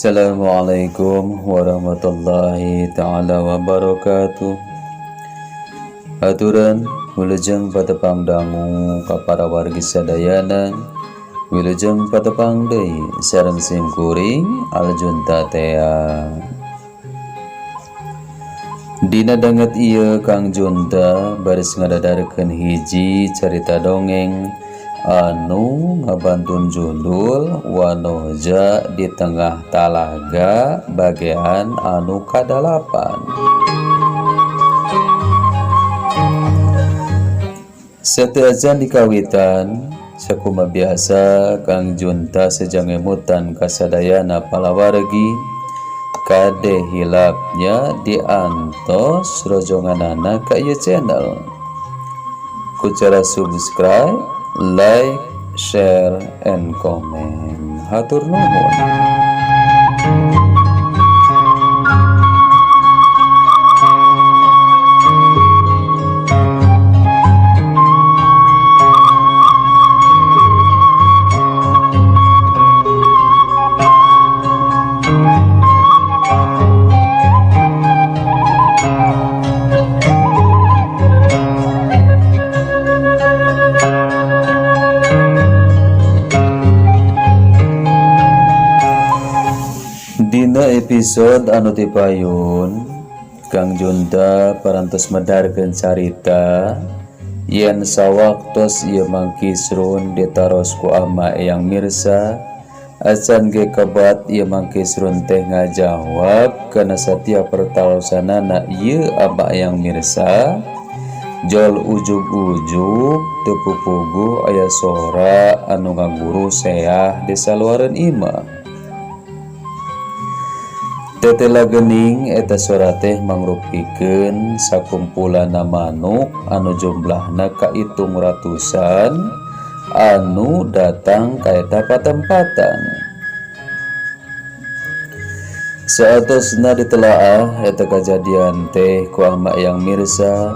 Assalamualaikum warahmatullahi taala wabarakatuh. Aturan wilujeng patepang dangu ka para wargi sadayana, wilujeng patepang deui sareng sim kuring Aljunta tea. Dina danget ieu Kang Junta baris ngadadarkeun hiji carita dongeng anu ngabantun judul Wanoja di Tengah Talaga bagian anu kadalapan. Sateuacan dikawitan sakuma biasa Kang Junta sejang ngemutan kasadayana palawargi kade hilapnya diantos rojonganana ka ieu channel ku cara subscribe, like, share, and comment. Hatur nuhun. Dina episode anu tipayun Kang Junta parantos medarkeun carita yen sawaktos ieu Mang Kisrun ditaros ku ama Eyang Mirsa acan ge kebat ieu Mang Kisrun teh ngajawab kana satiap pertarosanana ieu ama Eyang Mirsa jol ujug-ujug teu pupuguh aya sora anu ngaguru seah di saluareun imah. Tetela gening eta sora teh mangrupikeun sakumpulan manuk anu jumlahna kaitung ratusan anu datang ka eta patempatan. Saatosna ditelaah eta kajadian teh ku ama Eyang Mirsa,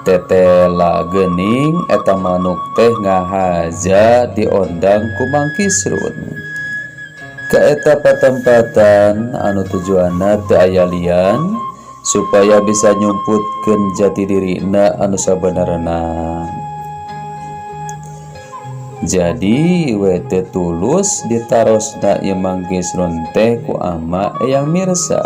tetela gening eta manuk teh ngahaja diondang ku Mang Kisrun. Ka eta patempatan anu tujuanna teu aya lian supaya bisa nyumputkeun jati dirina anu sabenerna. Jadi we teu tulus ditarosna ieu Mang Kisrun teh ku ama Eyang Mirsa.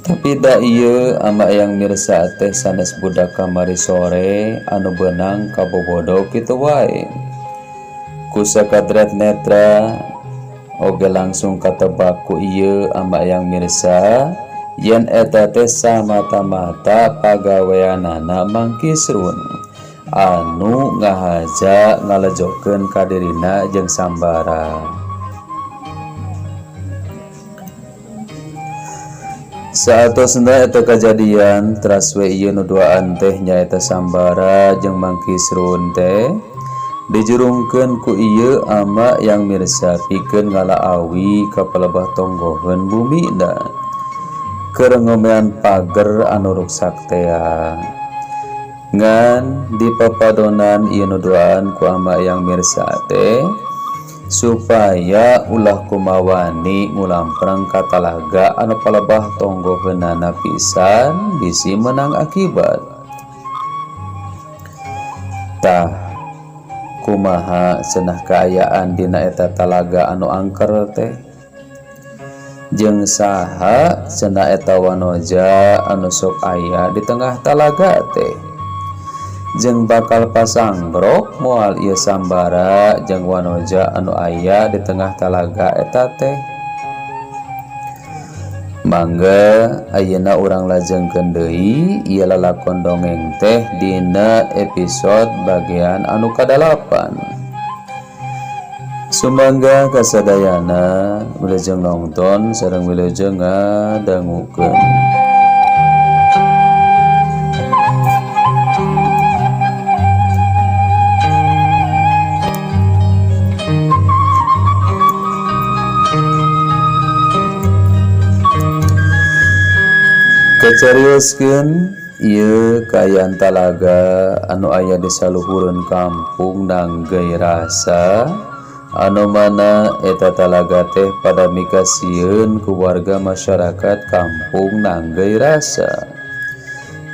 Tapi da ieu ama Eyang Mirsa teh sanes budak kamari sore anu beunang kabobodo kitu wae. Kusakadret netra oge langsung katebak ku ieu ama Eyang Mirsa yen eta teh samata-mata pagaweanana Mang Kisrun anu ngahaja ngalejokeun ka dirina jeung Sambara. Saatosna eta kajadian teras we ieu nu duaan teh nyaeta Sambara jeung Mang Kisrun teh dijurungkeun ku ieu ama Eyang Mirsa pikeun ngala awi ka palebah tonggoheun bumina keur ngomean pager anu ruksak tea. Ngan dipapadonan ieu nu duaan ku ama Eyang Mirsa teh supaya ulah kumawani ngulampreng ka talaga anu palebah tonggoheunana pisan bisi menang akibat. Tah kumaha cenah kaayaan dina eta talaga anu angker teh jeung saha cenah eta wanoja anu sok aya di tengah talaga teh jeung bakal pasanggrok moal ieu Sambara jeung wanoja anu aya di tengah talaga eta teh. Mangga ayeuna urang lajengkeun deui ieu lalakon dongeng teh dina episode bagian anu kadalapan. Sumangga kasadayana wilujeng nonton sareng wilujeng ngadangukeun. Kacarioskeun ieu kaayaan talaga anu aya di saluhureun kampung Nanggei Rasa, Anu mana eta talaga teh pada mikasieun ku warga masyarakat kampung Nanggeuy Rasa.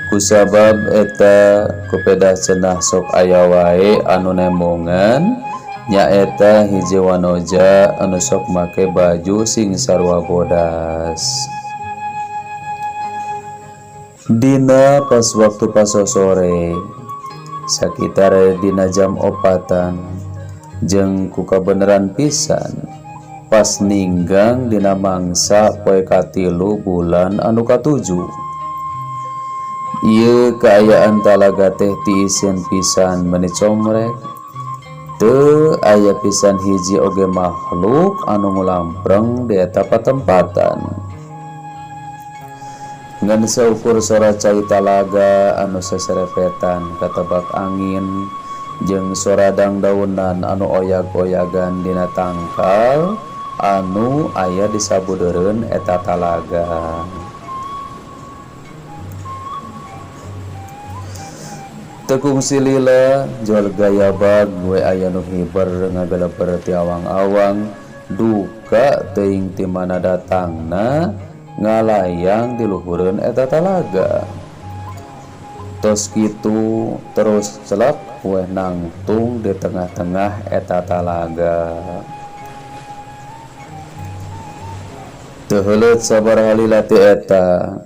Kusabab eta kupedah cenah sok aya wae anu nembongan nyaeta hiji wanoja anu sok make baju sing sarua bodas. Dina pas waktu pasosore sakitar dina jam opatan jeung ku kabeneran pisan pas ninggang dina mangsa poe katilu bulan anu katujuh. Ieu kaayaan talaga teh tiiseun pisan meuni comrek. Teu aya pisan hiji oge makhluk anu ngulampreng di eta patempatan. Ngan saukur sora cai talaga anu seserepetan katebak angin jeung sora dangdaunan anu oyag-oyagan dina tangkal anu aya di sabudeureun eta talaga. Teu kungsi lila jol gayabag we aya nu hiber ngageleber ti awang-awang duka teuing ti mana datangna ngalayang di luhureun eta talaga. Tos kitu terus celak we nangtung di tengah-tengah eta talaga. Teu heuleut sabaraha lila ti eta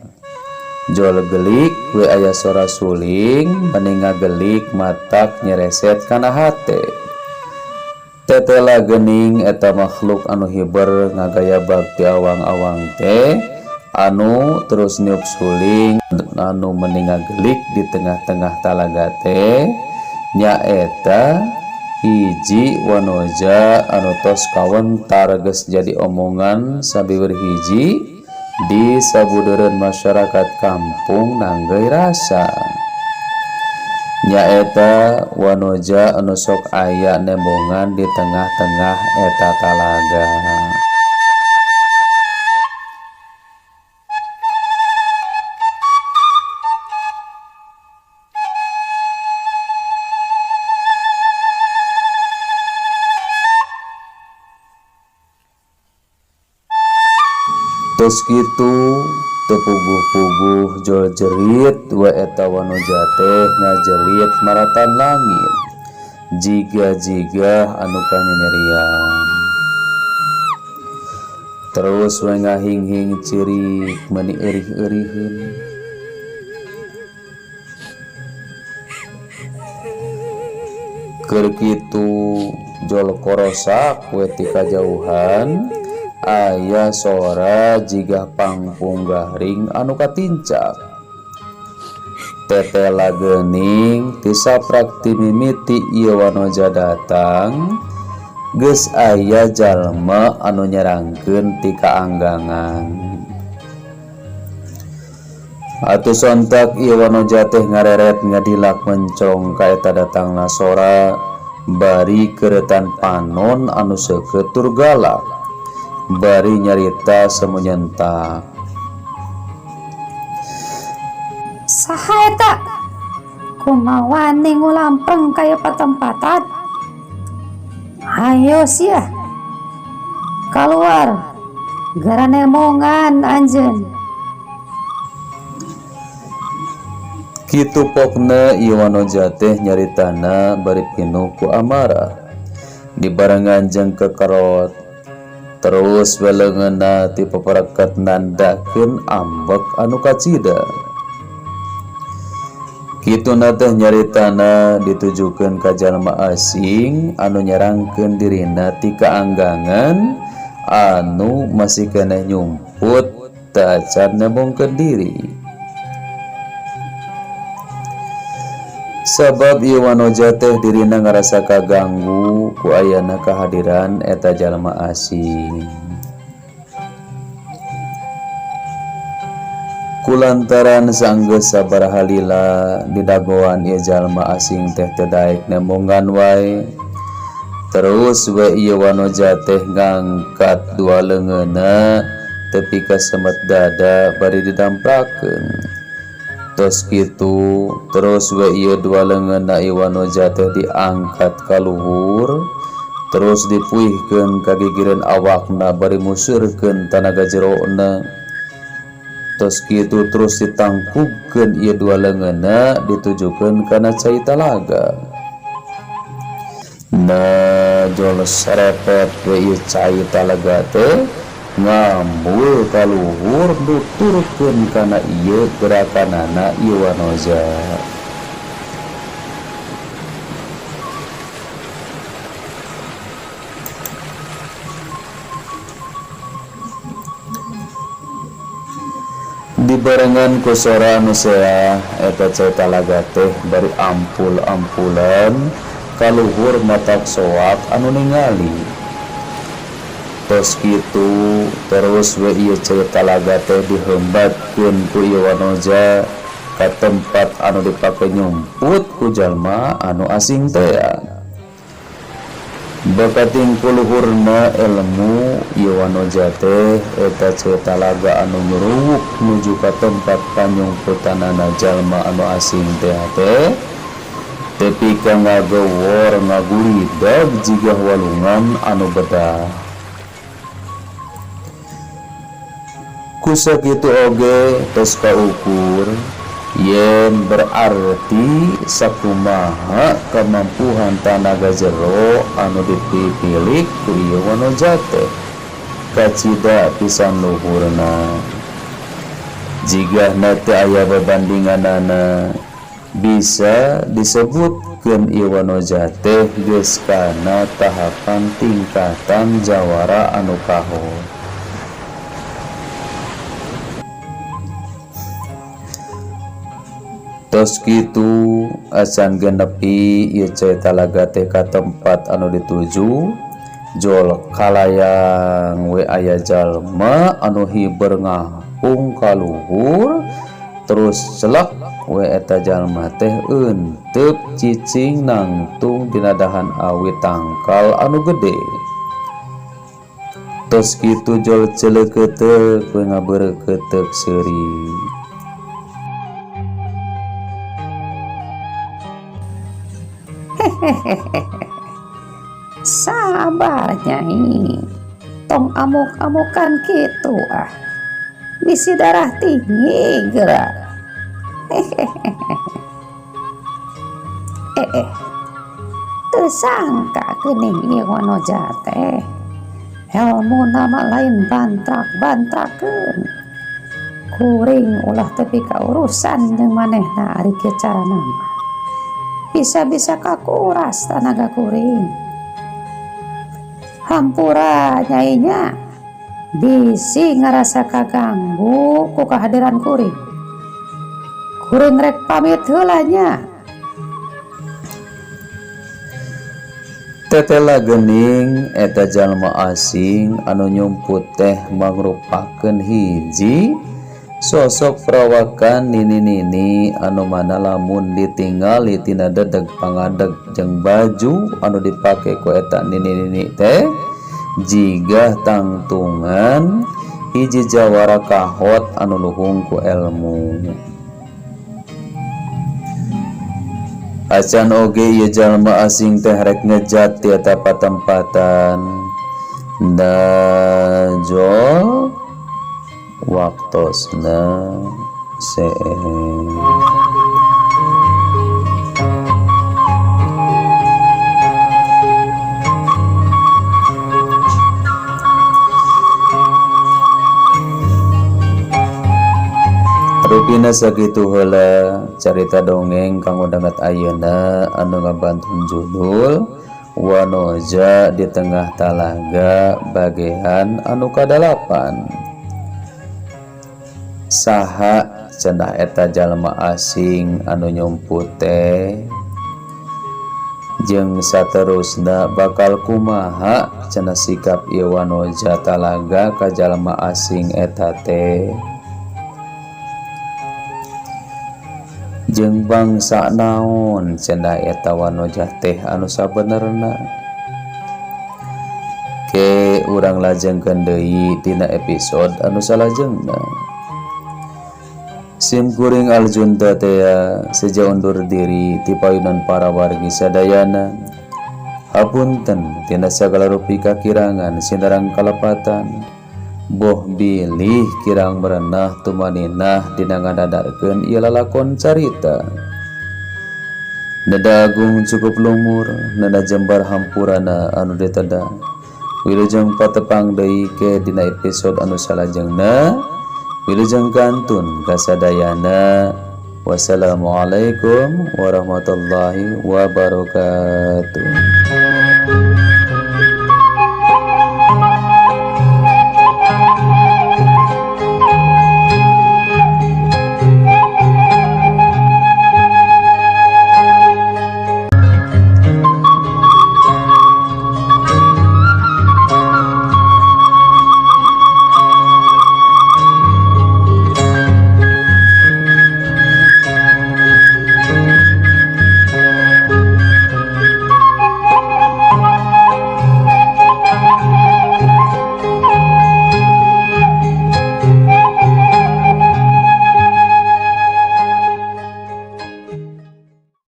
jol gelik we aya sora suling meni ngagelik matak nyereset kana hate. Tetela geuning eta makhluk anu hiber ngagayabag ti awang-awang teh anu terus niup suling anu meni ngagelik di tengah-tengah talaga teh nyaeta hiji wanoja anu tos kawentar geus jadi omongan sabiwir hiji di sabudeureun masyarakat kampung Nanggeuy Rasa. Nyaeta wanoja anu sok aya nembongan di tengah-tengah eta talaga. Tos kitu teu puguh-puguh jol jerit we eta wanoja teh ngajerit maratan langit jiga-jiga anu kanyanyerian. Terus we ngahinghing cirik meuni eurih-euriheun. Keur kitu jol korosak we ti kajauhan aya sora jiga pangpung garing anu katincak. Tetela geuning ti saprak ti mimiti ieu wanoja datang geus aya jalma anu nyerangkeun ti kaanggangan. Atuh sontak ieu wanoja teh ngareret ngadilak mencong ka eta datangna sora bari keretan panon anu seukeut tur galak bari nyarita semunyentak. Saha eta? Kumaha wani ngulampreng ka ieu patempatan? Hayo sia kaluar gara nemongan anjeun. Kitu pokna ieu wanoja teh nyaritana bari pinuh ku amarah dibarengan jeung kekerot. Terus weleungeunna ti papareket nandakeun ambek anu kacida. Kituna teh nyaritana ditujukeun ka jalma asing anu nyerangkeun dirina ti kaanggangan anu masih keneh nyumput teu acan nembongkeun diri. Sabab ieu wanoja teh dirina ngarasa kaganggu ku ayana kahadiran eta jalma asing. Kulantaran sanggeus sabaraha lila didagoan ieu jalma asing teh teu daek nembongan wae. Terus we ieu wanoja teh ngangkat dua leungeunna tepi ka semet dada bari didamprakeun. Tos kitu terus we ieu dua leungeunna ieu wanoja teh diangkat ka luhur Terus dipuihkeun ka gigireun awakna bari museurkeun tanaga jerona. Tos kitu terus ditangkubkeun ieu dua leungeunna ditujukeun kana cai talaga. Nah, jol serepet we ieu cai talaga teh ngambul ka luhur nuturkeun kana ieu gerakanana ieu Wanoja. Dibarengan ku sora anu seah eta cai talaga teh bari ampul-ampulan kaluhur matak soak anu ningali. Tos kitu terus we ieu cai talaga teh diheumbatkeun ku ieu Wanoja ka tempat anu dipake nyumput ku jalma anu asing tea. Bakating kuluhurna ilmu ieu Wanoja teh eta cai talaga anu nyuruwuk nuju ka tempat panyungkutanana jalma anu asing tea teh tepi ka ngagewor ngaguridag jiga walungan anu bedah. Ku sakitu oge tos kaukur yen berarti sakumaha kemampuan tanaga jero anu dipipilik ku ieu Wanoja teh kacida pisan luhurna. Jigahna teu aya babandinganana bisa disebutkeun ieu Wanoja teh geus kana tahapan tingkatan jawara anu kahon. Tos kitu acan genepi ieu cai talaga teh ka tempat anu dituju jol kalayang we aya jalma anu hiber ngahung ka luhur terus celek we eta jalma teh eenteup cicing nangtung dina dahan awi tangkal anu gede. Tos kitu jol celeukeuteup we ngabeureukeuteuk seuri. Sabar nyai, tong amuk-amukan kitu ah, bisi darah tinggi gerak. Teu sangka geuning ieu Wanoja teh elmuna mah lain bantrak-bantrakeun. Kuring ulah tepi ka urusan jeung manehna ari kieu carana mah. Bisa-bisa kakuras tanaga kuring. Hampura nyainya, bisi ngarasa kaganggu ku kehadiran kuring. Kuring rek pamit heula nya. Tetela geuning eta jalma asing anu nyumput teh mangrupakeun hiji sosok perawakan nini-nini anu mana lamun ditingali tina dedeg pangadeg jeung baju anu dipake ku eta nini-nini teh jiga tangtungan hiji jawara kahot anu luhung ku elmu. Acan oge ieu jalma asing teh rek ngejat ti eta patempatan. Najol waktosna seeng. Rupina sakitu heula carita dongeng kanggo danget ayeuna anu ngabantun judul Wanoja di Tengah Talaga bagian anu kadalapan. Saha cenah eta jalma asing anu nyumput teh jeung saterusna bakal kumaha cenah sikap ieu Wanoja Talaga ka jalma asing eta teh jeung bangsa naon cenah eta Wanoja teh anu sabenerna. Ke urang lajengkeun deui tina episode anu salajengna. Sim kuring Aljunta tea seja undur diri ti payunan para wargi sadayana. Hapunten tina sagala rupi kakirangan sinareng kalepatan, boh bilih kirang merenah tumaninah dina ngadadarkeun ieu lalakon carita. Neda agung cukup lumur, neda jembar hampurana anu diteda. Wilujeng patepang deui ke dina episode anu salajengna. Wilujeng kantun kasadayana. Wassalamualaikum warahmatullahi wabarakatuh.